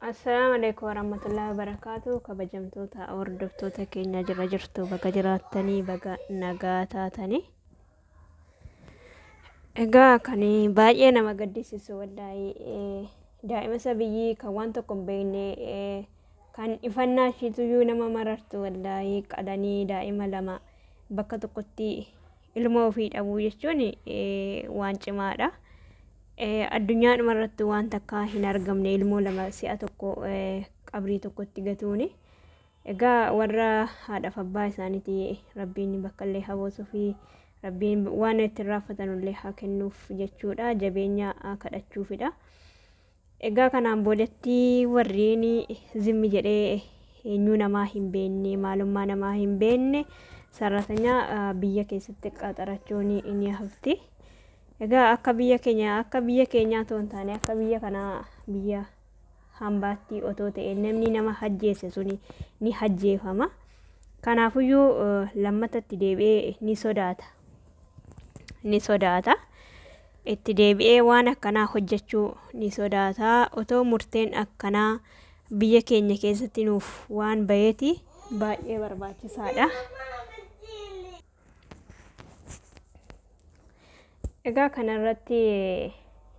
Assalaamu alaikum warahmatullahi wabarakaatu. Kabajamtoota hordoftoota keenya jira jirtu, baga jiraattanii, baga nagaa taatanii. Egaa kan baay'ee nama gaddisiisu wallaahi daa'ima isa biyyii kan waan tokko hin beekne, kan ifannaa ishiituyyuu nama marartu, wallaahi qalanii daa'ima lama bakka tokkotti ilmoo ofii dhabuu jechuun waan cimaadha. Addunyaadhuma irratti waan takka hin argamne ilmoo lama si'a tokko qabrii tokkotti gatuuni. Egaa warra haadhaaf abbaa isaaniitii Rabbiin bakka illee haa buusuu fi Rabbiin waan ittiin raaffatanullee haa kennuuf jechuudha. Jabeenya kadhachuufidha. Egaa kanaan boodatti warreen zimmi jedhee eenyuu namaa hin beekne, maalummaa namaa hin beekne sarratanyaa biyya keessatti qaxarachuun ni hafti. Egaa akka biyya keenya, akka biyya keenyaa otoo hin taane, akka biyya kanaa biyya hambaatti otoo ta'e namni nama hajjeesse suni ni hajjeefama. Kanaafuyyuu lammatatti deebi'ee ni sodaata. Ni sodaata. Itti deebi'ee waan akkanaa hojjechuu ni sodaata. Otoo murteen akkanaa biyya keenya keessatti nuuf waan baheeti baay'ee barbaachisaadha. Egaa kanarratti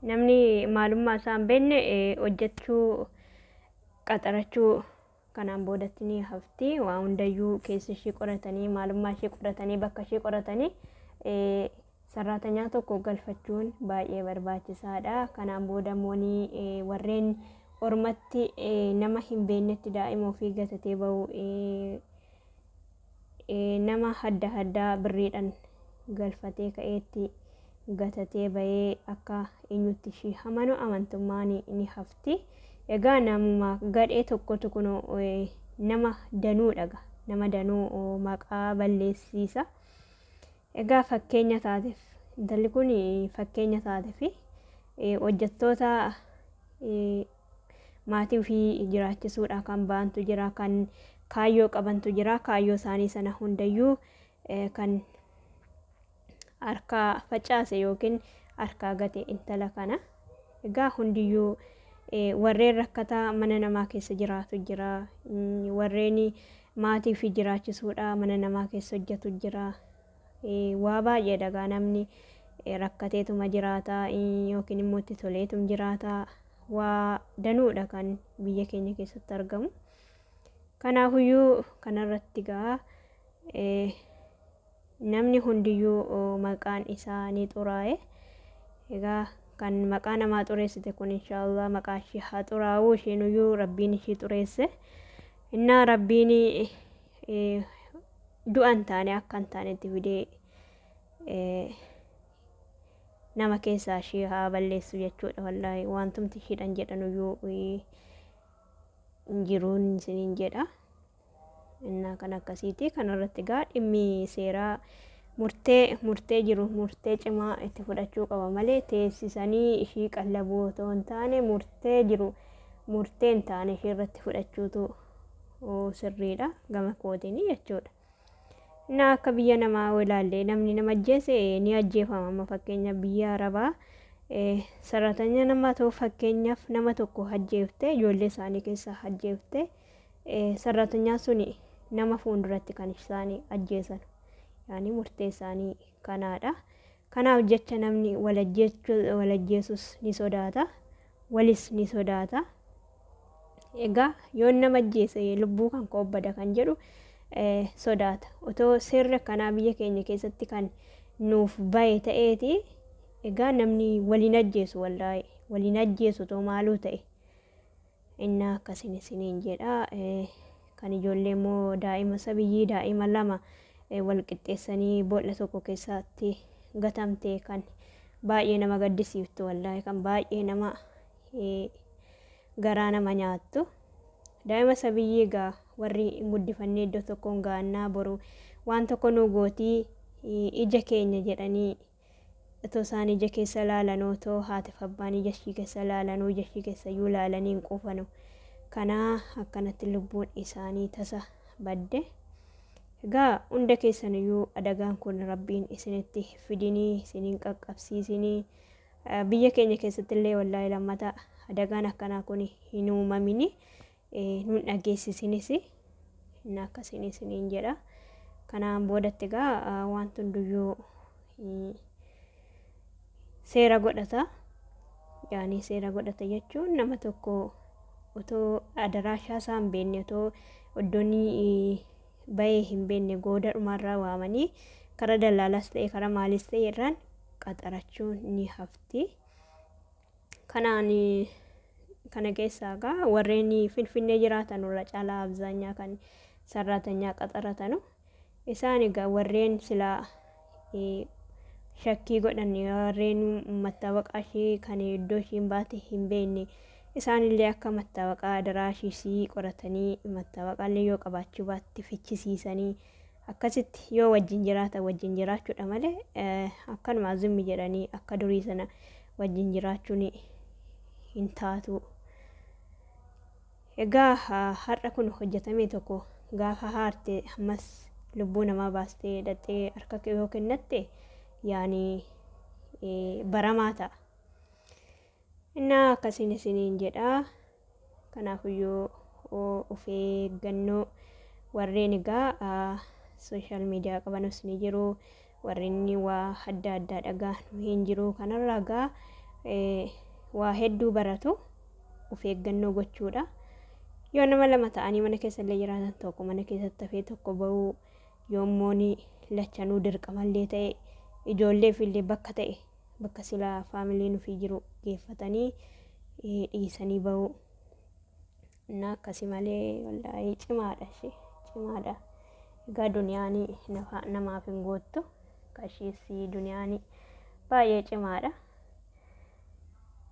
namni maalummaa isaa hin beekne hojjechuu qaxarachuu kanaan boodatti ni hafti. Waa hundayyuu keessa ishee qoratanii, maalummaa ishee qoratanii, bakka ishee qoratanii sarraatanyaa tokko galfachuun baay'ee barbaachisaadha. Kanaan booda immoo warreen ormatti nama hin beeknetti daa'ima ofii gatatee bahu, nama adda addaa birriidhaan galfatee ka'eetti gatatee bahee, akka eenyutti ishii amanu amantummaan ni hafti. Egaa namuma gadhee tokkotu kun nama danuudha, nama danuu maqaa balleessiisa. Egaa fakkeenya taateef intalli kun, fakkeenya taateef hojjettoota maatii ofii jiraachisuudha kan ba'antu jira, kan kaayyoo qabantu jira. Kaayyoo isaanii sana hundayyuu kan harkaa facaase yookiin harkaa gate intala kana. Egaa hundiyyuu warreen rakkataa mana namaa keessa jiraatu jira. Warreen maatii ofii jiraachisuudha mana namaa keessa hojjetu jira. Waa baay'eedha gaa, namni rakkateetuma jiraata yookiin immoo itti toleetum jiraata. Waa danuudha kan biyya keenya keessatti argamu. Kanaafuyyuu kanarratti gaa namni hundiyyuu maqaan isaa ni xuraa'e. Egaa kan maqaa namaa xureessite kun inshaallah maqaa ishee haa xuraa'u, isheenuyyuu Rabbiin ishii xureesse. Innaa Rabbiin du'a hin taane akka hin taanetti fidee nama keessaa ishee haa balleessu jechuudha. Wallaahi wantumti ishiidhaan jedhanuyyuu hin jiruun isiniin jedha. Innaa kan akkasiiti. Kanarratti egaa dhimmi seeraa murtee jiru murtee cimaa itti fudhachuu qaba malee teessisanii ishii qallabuu otoo hin taane, murtee jiru murtee hin taane ishii irratti fudhachuutu sirriidha gama kootiin jechuudha. Innaa akka biyya namaa yoo ilaalle namni nama ajjeese ni ajjeefama. Amma fakkeenya biyya Arabaa sarratanya nama ta'u, fakkeenyaaf nama tokko ajjeefte, ijoollee isaanii keessaa ajjeefte, sarratanyaan suni nama fuulduratti kan isaanii ajjeesan. Yaani murtee isaanii kanaadha. Kanaaf jecha namni wal ajjeesus ni sodaata. Walis ni sodaata. Egaa yoon nama ajjeese lubbuu kan koo bada kan jedhu sodaata. Otoo seerri akkanaa biyya keenya keessatti kan nuuf bahe ta'eeti, egaa namni waliin ajjeesu, wallaahi waliin ajjeesu otoo maaluu ta'e. Innaa akkasin isiniin jedha. Kan ijoollee immoo daa'ima sabiyyii daa'ima lama wal qixxeessanii boolla tokko keessatti gatamte kan baay'ee nama gaddisiiftu, wallaahi kan baay'ee nama garaa nama nyaattu. Daa'ima sabiyyii egaa warri guddifannee iddoo tokkoon ga'annaa, boru waan tokko nu gootii ija keenya jedhanii otoo isaan ija keessa ilaalanuu, otoo haatiif abbaan ija ishii keessa ilaalanuu, ija ishii keessa iyyuu ilaalanii hin quufanu. Kanaa akkanatti lubbuun isaanii tasa badde. Egaa hunda keessaniyyuu adagaan kun Rabbiin isinitti fidinii isiniin qaqqabsiisinii. Biyya keenya keessatti illee wallaahi lammata Adagaan akkanaa kun hin uumamini, nun dhageessisinis, inni akkasiin isiniin jedha. Kanaan boodatti egaa wanti hunduyyuu seera godhata. Yaani seera godhata jechuun nama tokko otoo adaraashaa isaa hin beekne, otoo iddoon bahee hin beekne gooda dhumarraa waamanii karaa dallaalaas ta'e karaa maaliis ta'e irraan qaxarachuun ni hafti. Kanaan kana keessaa egaa warreen Finfinnee jiraatan irra caalaa abzaanyaa kan sarraatanyaa qaxaratanu. Isaan egaa warreen silaa shakkii godhan, warreen mattaawaqaa ishee kan iddoo ishiin baate hin beekne, isaanillee akka mattaawaqaa adaraa ishiisii qoratanii, mattaawaqaallee yoo qabaachuu baatte fichisiisanii, akkasitti yoo wajjin jiraatan wajjin jiraachuudha malee akkanuma zimmi jedhanii akka durii sana wajjin jiraachuun hin taatu. Egaa har'a kun hojjetame tokko gaafa haarte ammas lubbuu namaa baastee dhattee harka yoo kennatte, yaani baramaa ta'a. Innaa akkasiin isiniin jedha. Kanaafiyyuu of eeggannoo warreen egaa social media qabanus ni jiru. Warreen waa adda addaa dhagaan hin jiru. Kanarraa egaa waa hedduu baratu, of eeggannoo gochuudha. Yoo nama lama ta'anii mana keessa illee jiraatan, tokko mana keessatti hafee tokko bahuu, yoommoon lachanuu dirqamallee ta'e, ijoolleef illee bakka ta'e, bakka silaa faamiliin ofii jiru geeffatanii dhiisanii bahuu. Innaa akkasi malee wallaahi cimaadha, ishee cimaadha. Egaa duniyaan namaaf hin goottu. Kashiis duniyaan baay'ee cimaadha.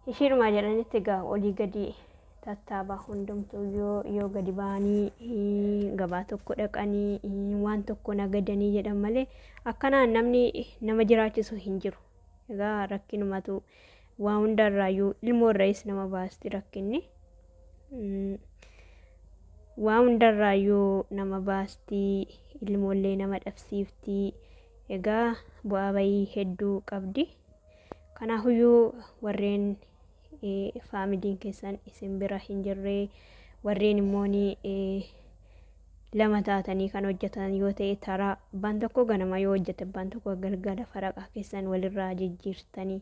Ishiidhuma jedhanitti egaa olii gadi tattaabaa hundumtuu yoo gadi ba'anii gabaa tokko dhaqanii waan tokko nagadanii jedhan malee akkanaan namni nama jiraachisu hin jiru. Egaa rakkinumatu waa hundarraayyuu ilmoo irraayis nama baasti rakkinni. Waa hundarraayyuu nama baasti, ilmoollee nama dhabsiifti. Egaa bu'aa bayii hedduu qabdi. Kanaafiyyuu warreen faamiliin keessan isin bira hin jirre, warreen immoo lama taatanii kan hojjetan yoo ta'e, taraa abbaan tokko ganama yoo hojjete abbaan tokko galgala, faraqaa keessan walirraa jijjiirtanii,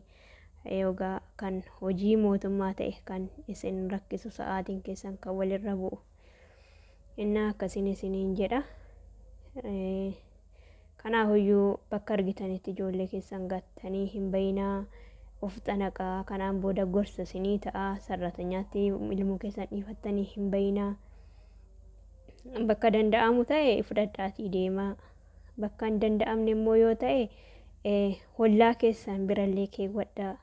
yoogaa kan hojii mootummaa ta'e kan isin rakkisu sa'aatiin keessan kan walirra bu'u. Innaa akkasiin isiniin jedha. Kanaafiyyuu bakka argitanitti ijoollee keessan gattanii hin bayinaa, of xanaqaa. Kanaan booda gorsa isinii ta'a. Sarratanyaatti ilmoo keessan dhiifattanii hin bayinaa. Bakka danda'amu ta'e fudhadhaatii deemaa. Bakka hin danda'amne immoo yoo ta'e hollaa keessan birallee keewwadhaa.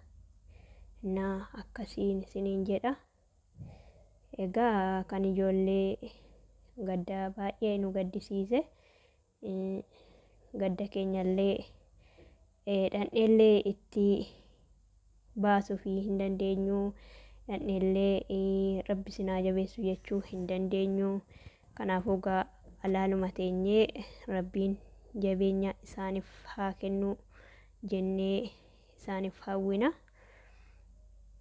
Innaa akkasiin isiniin jedha. Egaa kan ijoollee gadda baay'ee nu gaddisiise. Gadda keenyallee dhandheellee itti baasuufii hin dandeenyu. Dhandheellee rabbi sinaa jabeessu jechuu hin dandeenyu. Kanaafuu egaa alaaluma teenyee rabbiin jabeenya isaaniif haa kennu jennee isaaniif hawwina.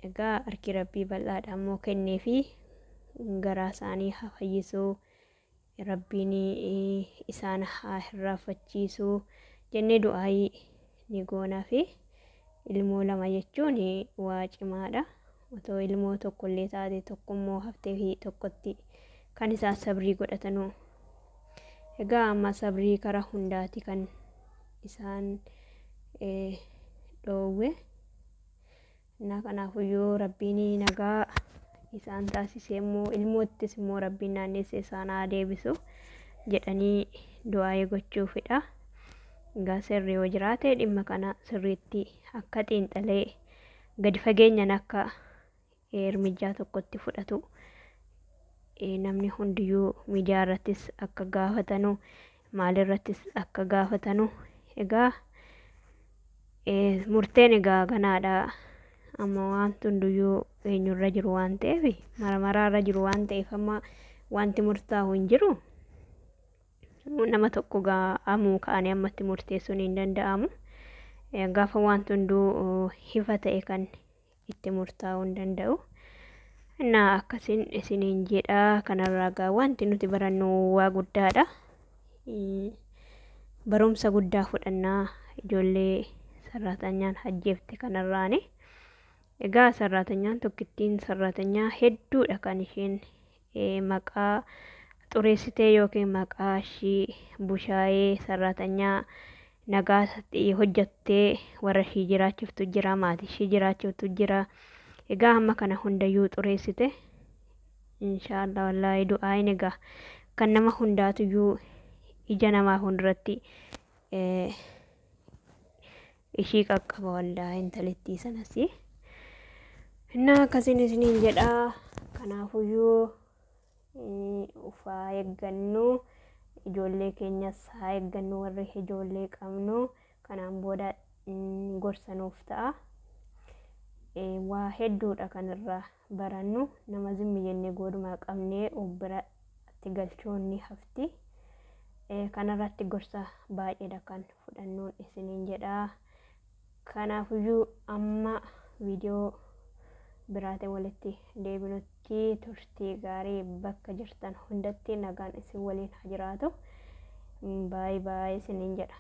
Egaa harki rabbii bal'aadha immoo kenneefi garaa isaanii haa fayyisuu. Rabbiin isaan haa hirraanfachiisu jennee du'aayii ni goonaafi. Ilmoo lama jechuun waa cimaadha. Otoo ilmoo tokkollee taate tokkommoo haftee fi tokkotti kan isaan sabrii godhatanuu. Egaa amma sabrii karaa hundaati kan isaan dhoowwe. Innaa kanaafuyyuu rabbiin nagaa isaan taasisee immoo ilmoottis immoo rabbiin naannessee isaan haa deebisu jedhanii du'aayii gochuufidha. Egaa sirri yoo jiraate dhimma kana sirriitti akka xiinxalee gadi fageenyaan akka ermijaa tokkotti fudhatu, namni hundiyyuu miidiyaa irrattis akka gaafatanu, maalirrattis akka gaafatanu. Egaa murteen egaa ganaadha. Amma wanti hundiyyuu eenyurra jiru waan ta'eef, maramaraarra jiru waan ta'eef, amma wanti murtaa'u hin jiru. Nama tokko amuu ka'anii ammatti murteessuun hin danda'amu. Gaafa wanti hunduu ifa ta'e kan itti murtaa'uu hin danda'u. Innaa akkasiin isiniin jedha. Kanarraa gaa wanti nuti barannu waa guddaadha. Barumsa guddaa fudhannaa ijoollee sarraatanyaan ajjeefte kanarraani. Egaa sarraatanyaan tokkittiin sarraatanyaa hedduudha kan isheen maqaa xureessitee yookiin maqaa ishii bushaayee sarraatanyaa nagaa hojjattee warra ishii jiraachiftu jira, maatii ishii jiraachiftu jira. Egaa amma kana hundayyuu xureessite. Inshaallah wallaahi du'aayin egaa kan nama hundaatuyyuu ija namaa fuulduratti ishii qaqqaba wallaahi intalittii sanas. Innaa akkasiin isiniin jedha. Kanaafuyyuu ufaa eeggannu, ijoollee keenyas haa eeggannu, warri ijoollee qabnu kanaan booda gorsa nuuf ta'a. Waa hedduudha kan irraa barannu. Nama zimmi jennee goodumaa qabnee of biratti galchuun ni hafti. Kanarratti gorsa baay'eedha kan fudhannuun isiniin jedha. Kanaafuyyuu amma viidiyoo biraatiin walitti deebinutti turtii gaarii, bakka jirtan hundatti nagaan isin waliin haa jiraatu. Baay'ee baay'ee isiniin jedha.